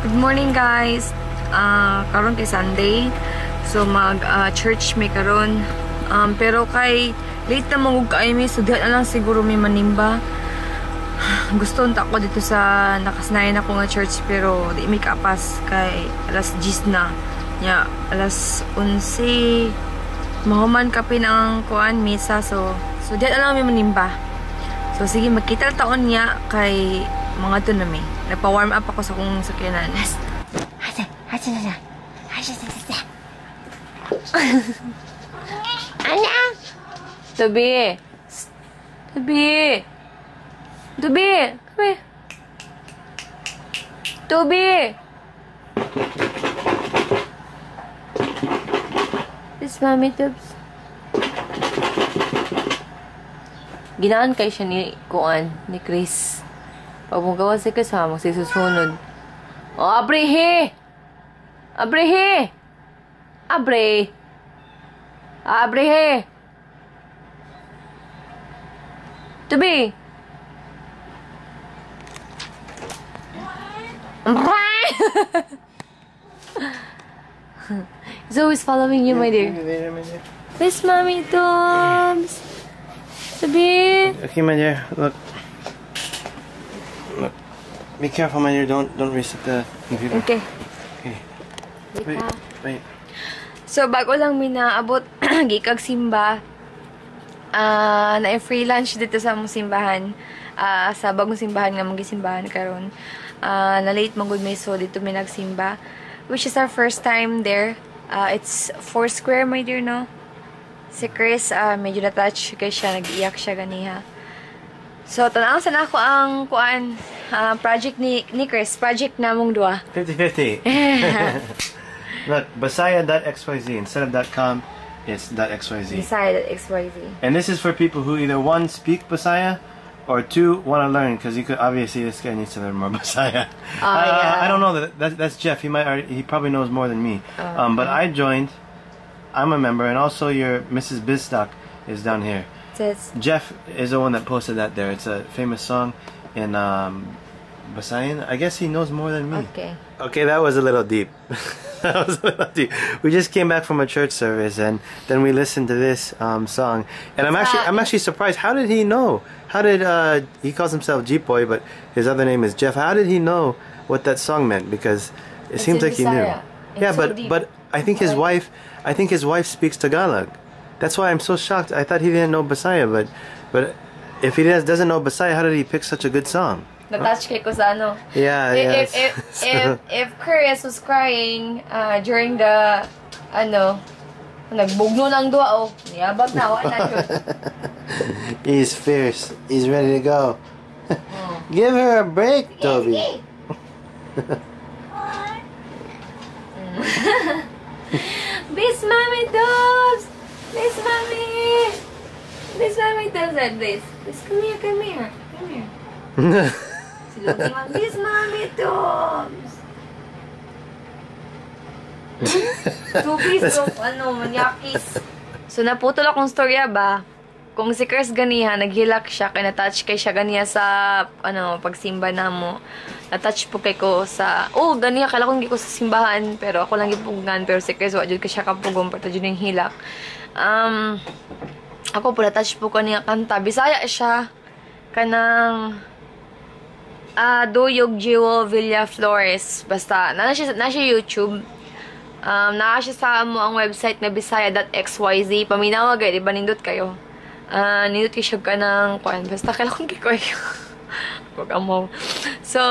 Good morning, guys. Karon kay Sunday. So mag church may karon. Pero kay late na mangug kaayo mi, so diha na lang siguro may manimba. Gusto unta ko dito sa nakasanayan ako nga church, pero di mi kaapas kay alas 10 na. Nya alas 11 mahuman kapin ang kuan misa, so diha na lang mi manimba. So sige, magkita taon niya kay mga to na mi. Nagpa-warm up ako sa kong sakyanan. Toby! Toby! Toby! Come here! Toby! This mommy, Tubs. Ginaan kay siya ni Kuan, ni Chris. Pag magawa si Chris, ha, magsisusunod. Oh, abrihe! Abrihe! Abre! Abrihe! Toby! He's always following you, my dear. This mommy, Tubs. Toby. Okay, my dear. Look. Look. Be careful, my dear. Don't reset the computer. Okay. Okay. Wait. Wait. So bago lang mi naabot gikag simba. Na free lunch dito sa among simbahan. Sa bagong simbahan nga mong gisimbahan karon. Na late man gud may, so dito mi nagsimba, which is our first time there. It's 4 square, my dear, no? Si Chris, medyo na-touch kay siya, nag-iyak siya ganiha. So tan-aw sa nako ang kuan, project ni Chris, project namong duha. 50-50. Look, Bisaya.xyz instead of .com, it's .xyz. Bisaya.xyz. And this is for people who either one, speak Bisaya, or two, want to learn, because you could obviously this guy needs to learn more Bisaya. Yeah. I don't know. That's Jeff. He might already, he probably knows more than me. But I joined. I'm a member, and also your Mrs. Bizstock is down here. Says Jeff is the one that posted that there. It's a famous song in Bisayan. I guess he knows more than me. Okay. Okay, that was a little deep. That was a little deep. We just came back from a church service, and then we listened to this song. And I'm actually surprised. How did he know? How did he calls himself Jeep Boy, but his other name is Jeff. How did he know what that song meant? Because it seems like he knew. It's yeah, so but deep. But I think his wife, I think his wife speaks Tagalog. That's why I'm so shocked. I thought he didn't know Bisaya, but if he doesn't know Bisaya, how did he pick such a good song? Na-touch kay ko sa ano. Yeah, if, yes. If Chris was crying during the, ano, nagbugno ng duwa, oh. Niyabag na, wala yun. He's fierce. He's ready to go. Oh. Give her a break, Toby. This mommy, Dobbs! This mommy! This mommy, Dobbs, like this. This, come here, come here. Come here. This mommy, Dobbs! Two-piece of, ano, manyakis. So, naputol akong storya ba? Kung si Chris ganiha, naghilak siya, kay na-touch kay siya ganiha sa, ano, pagsimba na mo. Na-touch po kay ko sa, oh, ganiha, kala ko hindi ko sa simbahan, pero ako lang gipugngan, pero si Chris, wa jud kay siya kapugon, pero jud yung hilak. Ako po, na-touch po ko niya kanta. Bisaya siya, kanang, Duyog Jewel Villa Flores. Basta, na siya YouTube. Naa siya sa mo ang website na bisaya.xyz. Paminawa gay, di ba nindot kayo? Nindot kayo siya ka ng kuan. Basta kailan kong kikoy. Wag amaw. So,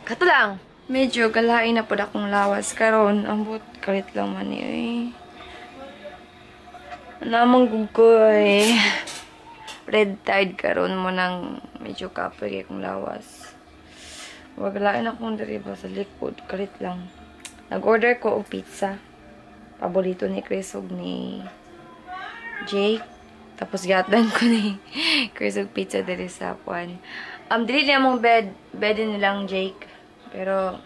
kato lang. Medyo galain na po akong lawas karon. Ambot, kalit lang man eh. Namang gugoy. Red tide karon mo nang medyo kapoy kay kong lawas. Wag galain akong diri ba sa likod. Kalit lang. Nag-order ko og pizza. Paborito ni Chris og ni Jake. Tapos gihatdan ko ni Chris og pizza diri sa kuan. Dili niya mong bed, bed nilang Jake. Pero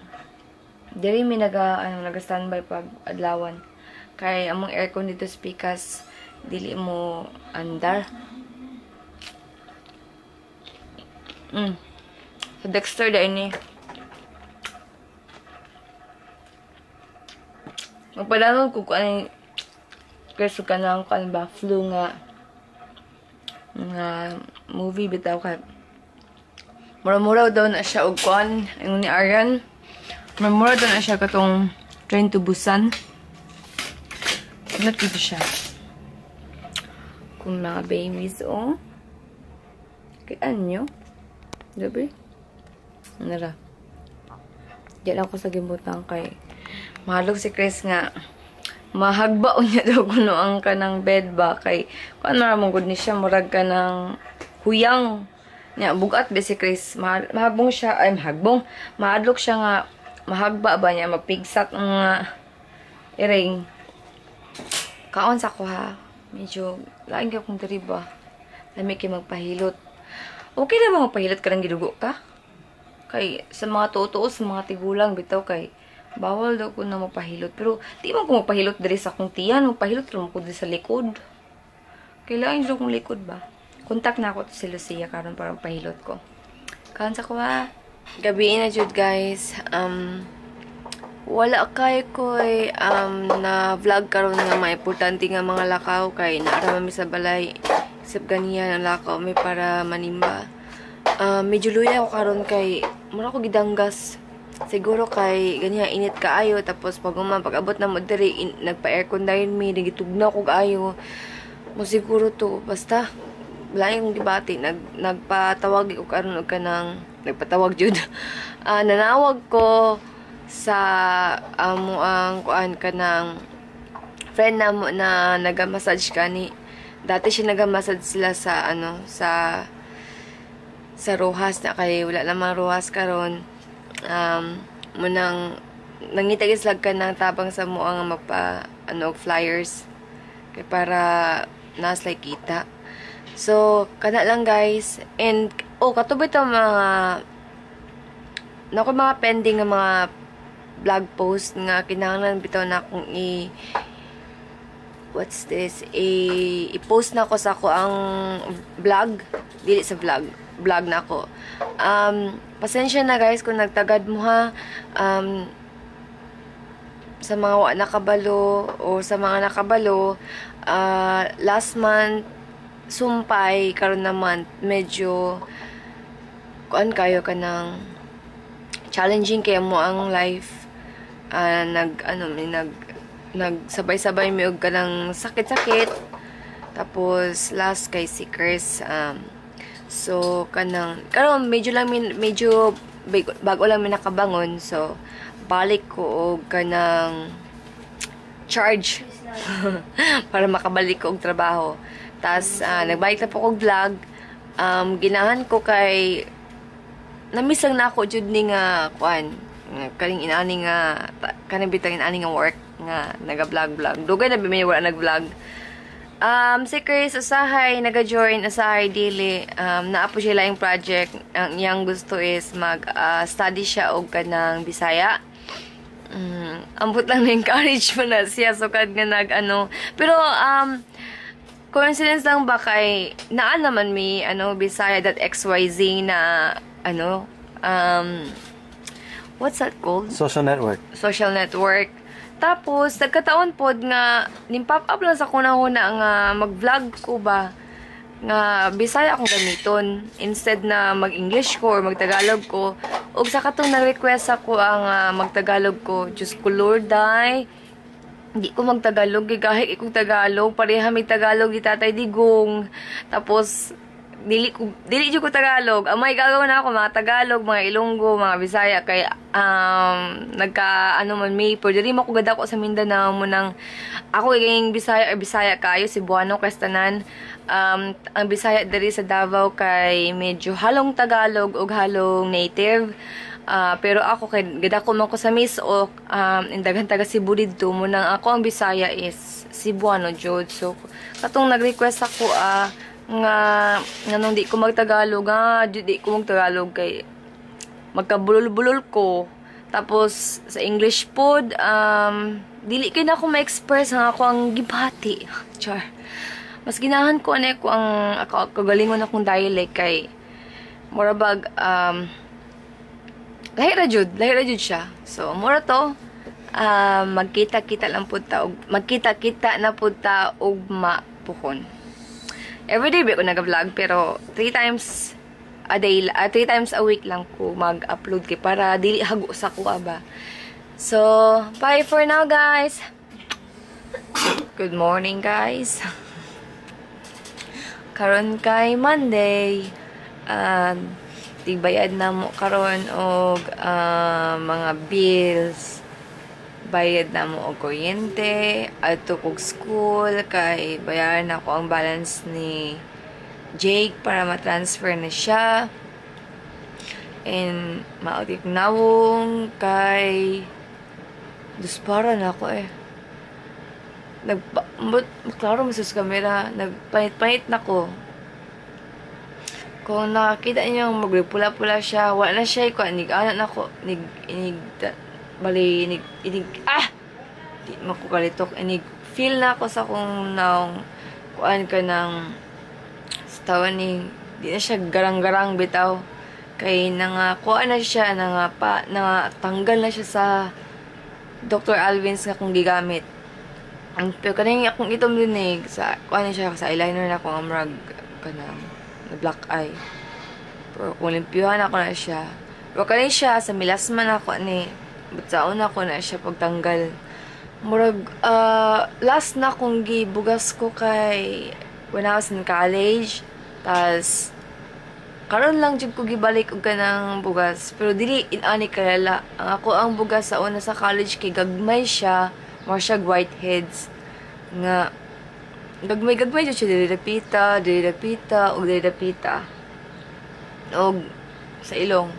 diri mi naga ano naga standby pag adlawan. Kay among aircon dito sa pikas dili mo andar. Sa Dexter da ini. Magpa-download ko kung ano kasi kanang kan ba flu nga movie bitaw kay mura-mura daw na siya og kuan, ingon ni Aryan. Mura-mura daw na siya katong Train to Busan. Ingat dito siya. Kung mga babies, oh. Kaya nyo? Gabi? Nara. Diyan ako sa gibutang kay mahalog si Chris nga mahagba niya daw kuno ang kanang bed ba kay kuan mara mong gud ni siya, murag ka ng huyang nya, bugat ba si Chris, mahagbong siya, ay mahagbong, mahadlok siya nga mahagba ba niya, mapigsat ang nga iring. Kaon sa ko ha, medyo lain kay kung diri ba, lami kay magpahilot. Okay na ba magpahilot ka ng gidugo ka? Kay sa mga tuo-tuo, sa mga tigulang bitaw kay bawal daw ko na magpahilot, pero di man ko magpahilot diri sa akong tiyan, magpahilot ra man ko diri sa likod. Kailangan jud akong likod ba. Contact na ako to si Lucia karon para magpahilot ko. Kaon sa ko ha. Gabi na jud, guys. Wala kay koy na vlog karon nga mga importante nga mga lakaw kay naara man mi sa balay. Isip ganiya ang lakaw may para manimba. Medyo luya ako karon kay mura ko gidanggas. Siguro kay ganiya init kaayo, tapos pag uma pag-abot na mo diri nagpa-aircon dayon mi, nagitugnaw ko kaayo. Mo siguro to, basta lain kong gibati, nagpatawag ko karon og kanang nagpatawag jud. Nanawag ko sa amo ang kuan kanang friend na mo na naga-massage kani. Dati siya naga-massage sila sa ano sa Rojas na kay wala namang Rojas karon. Munang nangita gyud sila kanang tabang sa mo ang magpa ano og flyers kay para nas like kita. So kana lang, guys, and oh, kato to mga nako mga pending nga mga blog post nga kinahanglan bitaw na akong i what's this, i-post na ko sa ako ang vlog, dili sa vlog, vlog na ako. Pasensya na, guys, kung nagtagad mo ha. Sa mga wa nakabalo o sa mga nakabalo, last month sumpay, karon na month medyo kuan kayo, kanang challenging kaya mo ang life. Nag ano may nagsabay-sabay mi og kanang sakit-sakit, tapos last kay si Chris. So kanang karon medyo lang medyo bago lang mi nakabangon, so balik ko og kanang charge para makabalik ko og trabaho. Tas nagbalik na po ko og vlog. Ginahan ko kay namiss lang na ako jud ni nga kuan nga kaning inani nga kanang bitang inani nga work nga naga-vlog vlog. Dugay na bi wala nag-vlog. Si Chris usahay naga-join, usahay dili. Naa po siya laing project. Ang iyang gusto is mag study siya og kanang Bisaya. Ambot lang na encourage mo na siya sukad nga nag ano. Pero coincidence lang ba kay naa naman mi ano Bisaya.xyz na ano, what's that called? Social network. Social network. Tapos, nagkataon pod nga, nim-pop up lang sa kuna-huna nga mag-vlog ko ba, nga Bisaya akong gamiton instead na mag-English ko or mag-Tagalog ko. Ug sa katong na-request ako ang mag-Tagalog ko, Diyos ko Lord, ay, di ko mag-Tagalog, gigahi ikong Tagalog, pareha may Tagalog di Tatay Digong. Tapos, dili jud ko Tagalog. Ang may gagawa na ako mga Tagalog, mga Ilonggo, mga Bisaya kay nagka ano man may, pero dili mo ko gadako sa Mindanao mo nang ako kay Bisaya or Bisaya kayo, Cebuano kay tanan. Ang Bisaya diri sa Davao kay medyo halong Tagalog ug halong native. Pero ako kay gadako man ko sa Mis-ok, indaghan taga Cebu didto mo nang ako ang Bisaya is Cebuano jud. So katong nag-request ako nga nganong di ko magtagalog, di ko magtagalog kay magkabulol-bulol ko. Tapos sa English pod, dili kay na ako ma-express ang ako ang gibati. Char. Mas ginahan ko ano ko ang ako kagalingon akong dialect kay mura bag lahi ra jud siya. So mura to. Magkita-kita lang pud ta og magkita-kita na pud ta ugma puhon. Everyday ba ko nag-vlog, pero 3 times a day, 3 times a week lang ko mag-upload kay para dili hago sa kuha ba. So, bye for now, guys. Good morning, guys. Karon kay Monday. Tigbayad na mo karon og mga bills. Bayad na mo og kuryente, adto kog school kay bayaran ako ang balance ni Jake para ma-transfer na siya. And maotik nawong kay duspara na ako eh. Nagpa, but, klaro mo sa camera, nagpainit-painit na ko. Kung nakakita niyo magpula-pula siya, wala na siya, ikuan, nig anak na ko, nig, inig, bali, inig, inig, ah! Di makukalitok, inig, feel na ako sa kung naong, kuan ka ng, sa tawa ni, di na siya garang-garang bitaw. Kay nanga, kuan na siya, nanga, pa, nanga, tanggal na siya sa Dr. Alvin's nga kung gigamit. Ang pero kaning akong itom dinig sa kuan na siya sa eyeliner na akong amrag kanang na black eye. Pero kung limpyuhan ako na siya. Pero kanin siya sa milasman ako ni butsaon ako na siya pagtanggal. Murag last na akong gibugas ko kay when I was in college. Tas karon lang jud ko gibalik og kanang bugas, pero dili inani kalala. Ang ako ang bugas sa una sa college kay gagmay siya, more siya whiteheads nga gagmay-gagmay jud siya, dili dapita, dili dapita ug dili dapita og sa ilong.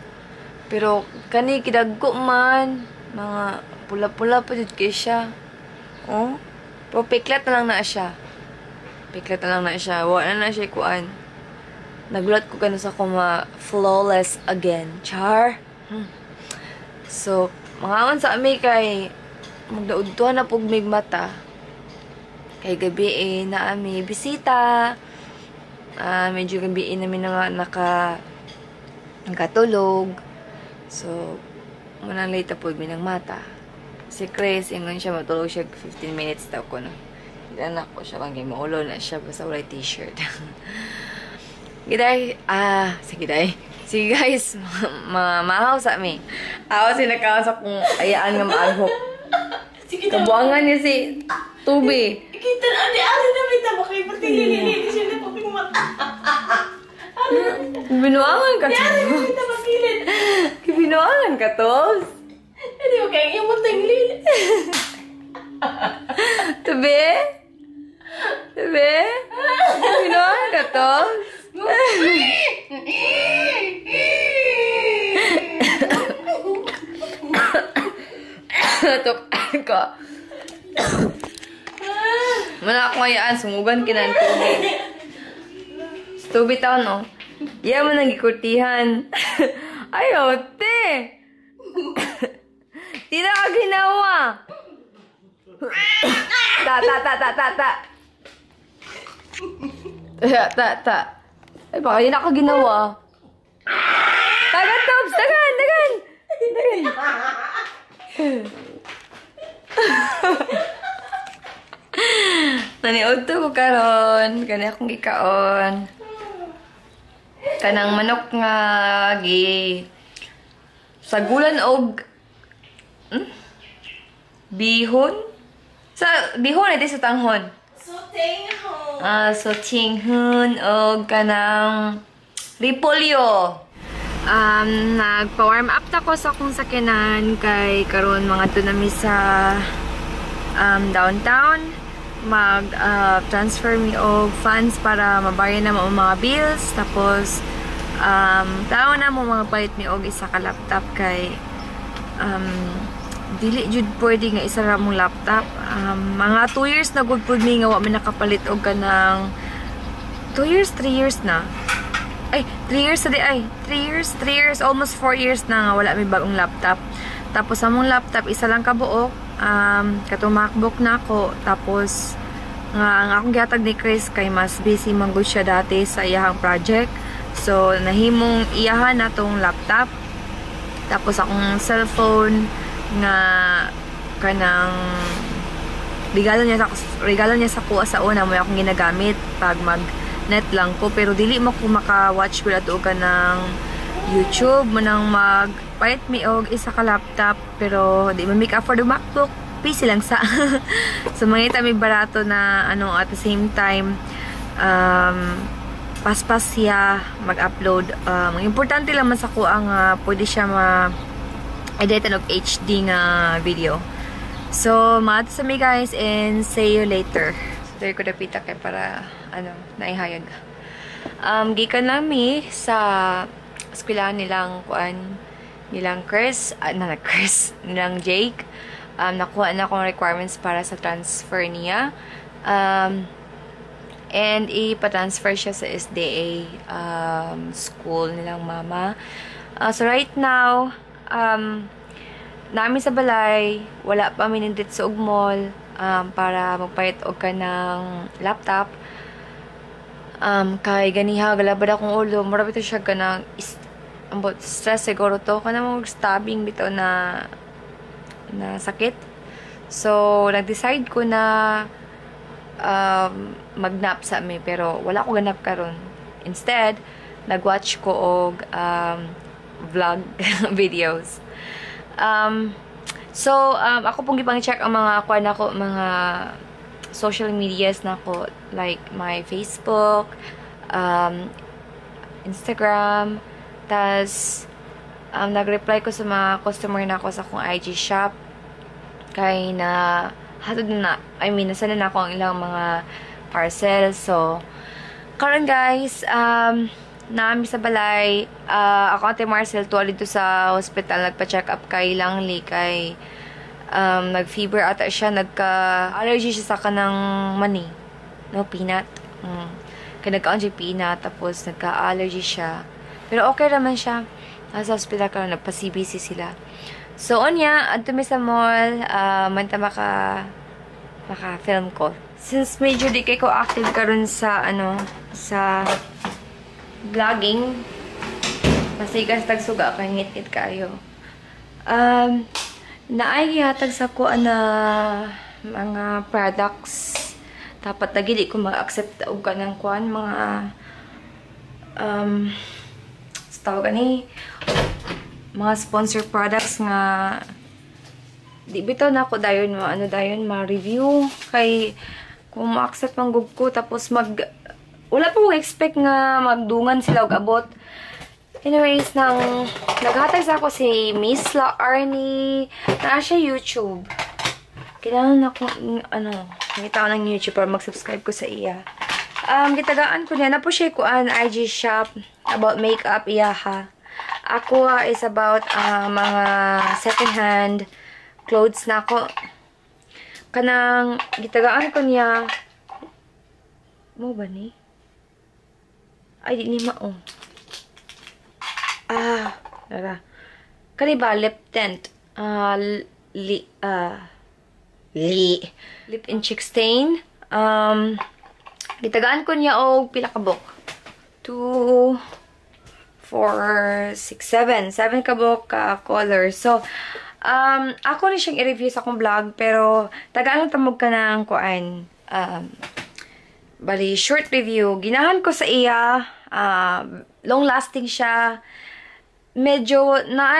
Pero kani kidagko man, mga pula-pula pa jud kay siya. Oh, pero piklat na lang na siya. Piklat na lang na siya. Wala na siya kuan. Nagulat ko kano sa kuma flawless again. Char. So, mangaon sa ami kay magdaudtuhan na pug mig mata. Kay gabi eh, na ami bisita. Medyo gabi eh namin na nakatulog. So, munang late na pug mi ng mata. Si Chris, ingon siya, matulog siya 15 minutes daw ko no. Anak ko siya, kang maulo na siya, basta walay t-shirt. Giday, sige day. Sige guys, mahaw sa ami. Ako sinakaw sa kung ayaan nga maalhok. Sige. Kabuangan niya si Tubi. Kita na, ani ari na bitaw kay patingin siya na pag mata. Binuangan ka to. Ari na bitaw makilid. Binuangan ka to. Hindi ko kaya yung matinglid. Tubi? Tubi? Binuangan ka to? Tukan ko. Wala akong hayaan, sungugan kinan tubig. Tubig taon, no? Iya mo nang gikurtihan. Ayaw, te! Tira ka ginawa! Ta, ta, ta, ta, ta, ta. Ta, ta, ta. Ay, baka di na ka ginawa. Tagan, Tobs! Tagan! Tagan! Tagan! Naniod to ko karon. Kani akong gikaon. Kanang manok nga gi sagulan og bihon? Sa bihon ito sa tanghon. Sotinghon. Ah, sotinghon og kanang repolyo. Nagpa-warm up ta ko sa akong sakyanan kay karon mga tunami sa downtown. Mag transfer mi og funds para mabayan na mo mga bills. Tapos tao na mo mga palit mi og isa ka laptop kay dili jud pwede nga isa ra mong laptop. Mga 2 years na gud pud mi nga wa mi nakapalit og kanang 2 years, 3 years na. Ay, 3 years na di ay. 3 years, 3 years, almost 4 years na nga wala mi bagong laptop. Tapos among laptop isa lang ka buok. Katong MacBook na ako. Tapos nga ang akong gihatag ni Chris kay mas busy man gud siya dati sa iyahang project. So nahimong iyahan na tong laptop. Tapos akong cellphone nga Kanang regalo niya sa kuha sa una mo akong ginagamit pag mag net lang ko, pero dili mo ko maka-watch ko ato ka ng YouTube mo nang mag palit mi og isa ka laptop, pero di man make up for the MacBook, PC lang sa. So mangita mi barato na ano, at the same time paspas siya mag-upload. Ang importante lang man sa kuha nga pwede siya ma edit og HD nga video. So, maadto sa mi, guys, and see you later. So, diri ko dapita kay para ano, naihayag. Gikan lang mi sa eskwelahan nilang kuan, nilang Chris, na, na Chris, nilang Jake. Nakuha na akong requirements para sa transfer niya. And ipa-transfer siya sa SDA school nilang mama. So right now, nami sa balay, wala pa mi nindit sa ug mall para magpalit og kanang laptop. Kay ganiha galabad akong ulo, mura bitaw siya kanang ambot, stress siguro to, kanang mga stabbing bitaw na na sakit. So, nag-decide ko na mag-nap sa mi, pero wala ko ganap karon. Instead, nag-watch ko og vlog videos. So, ako pong gipang-check ang mga kuan nako, mga social medias nako, like my Facebook, Instagram, tas nag-reply ko sa mga customer nako sa akong IG shop kay na hatod na, I mean, nasa na ako ang ilang mga parcel. So, karon guys, nami sa balay, ako ate Marcel, tuwa dito sa hospital, nagpa-check up kay Langli, kay nag-fever ata siya, nagka-allergy siya sa kanang mani, no, peanut. Kaya nagkaon siya peanut, tapos nagka-allergy siya. Pero okay naman siya. Nasa hospital ka, nagpa-CBC sila. So, unya, adto mi sa mall, manta maka-film ko. Since medyo di kay ko active karon sa, ano, sa vlogging, masigas tagsuga kay ngit-ngit kayo. Naay gihatag sa ko na mga products. Dapat nagili ko mag-accept og kanang kuan, mga sa tawag ani, mga sponsor products nga di bitaw na ako dayon mo ano, dayon ma-review, kay kung ma-accept man gud ko tapos mag wala pa mo expect nga magdungan sila og abot. Anyways, nang naghatag sa ako si Miss La Arnie, naa siya YouTube. Kailangan ako, ano, nakita ko ng YouTube para mag-subscribe ko sa iya. Gitagaan ko niya, na po siya kuan IG shop about makeup iya ha. Ako is about mga second hand clothes na ako. Kanang gitagaan ko niya mo ba ni? Ay, di ni mao. Ah, tara. Kani ba lip tint? Ah, li lip and cheek stain. Gitagaan ko niya og pila ka buok? 2, 4, 6, 7. 7 ka buok ka color. So, ako ni siyang i-review sa akong vlog, pero tagaan lang tamog ka ng kuan. Bali, short review. Ginahan ko sa iya. Long lasting siya. Medyo na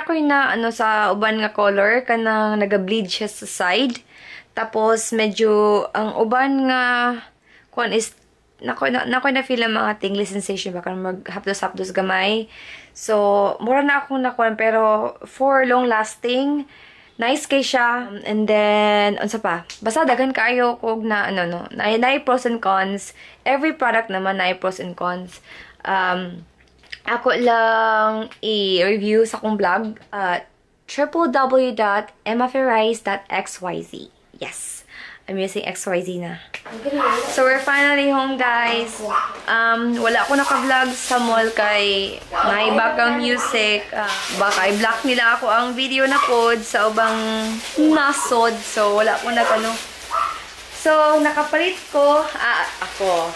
ako na ano sa uban nga color kanang naga-bleed siya sa side. Tapos medyo ang uban nga kuan is nako na feel ang mga tingly sensation, baka maghapdos-hapdos gamay. So mura na akong nakuan, pero for long lasting, nice kay siya. And then unsa pa? Basta daghan kaayo kog na ano, no. Na pros and cons. Every product naman na pros and cons. Ako lang i-review sa akong blog at www.emmaferrais.xyz. Yes. I'm using XYZ na. So, we're finally home, guys. Wala ako naka-vlog sa mall kay may background music. Baka i-block nila ako ang video na code sa ubang nasod. So, wala ko nag ano. So, nakapalit ko, ako,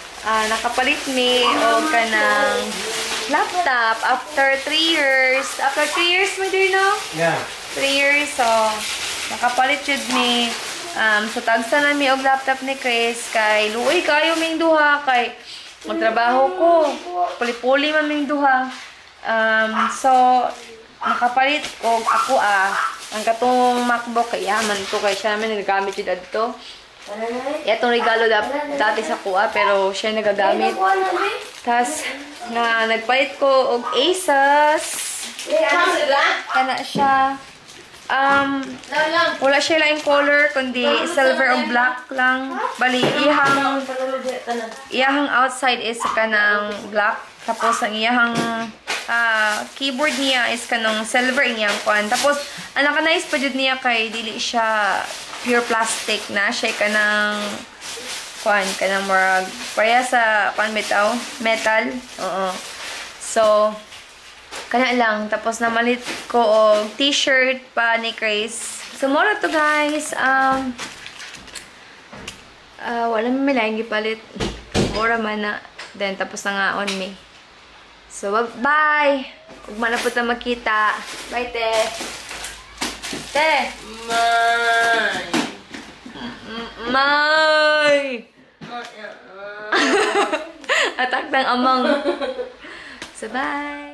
nakapalit mi og kanang laptop after 3 years. After 3 years, my dear, no? Yeah. 3 years, so nakapalit jud mi. So tagsa na mi og laptop ni Chris kay luoy kayo ming duha kay magtrabaho ko. Puli-puli man ming duha. So nakapalit og ako ang katong MacBook kay yaman to kay siya naman nagagamit jud adto. Itong regalo dati sa kuha pero siya nagagamit. Tas nga nagpalit ko og Asus. Kana siya. Wala siya laing color kundi silver o black lang. Bali iyahang outside is kanang black tapos ang iyahang keyboard niya is kanang silver iyang kuan. Tapos ang naka-nice pa jud niya kay dili siya pure plastic na siya kanang kuan, kanang murag pareha sa kuan bitaw, metal. Oo. So kana lang. Tapos namalit ko og t-shirt pa ni Chris. So, mao to, guys. Wala man may laing gipalit. Mura man na. Then, tapos na nga on me. So, bye! Ugma na po ta makita. Bye, te! Te! May. May! Atak ng amang. So, bye!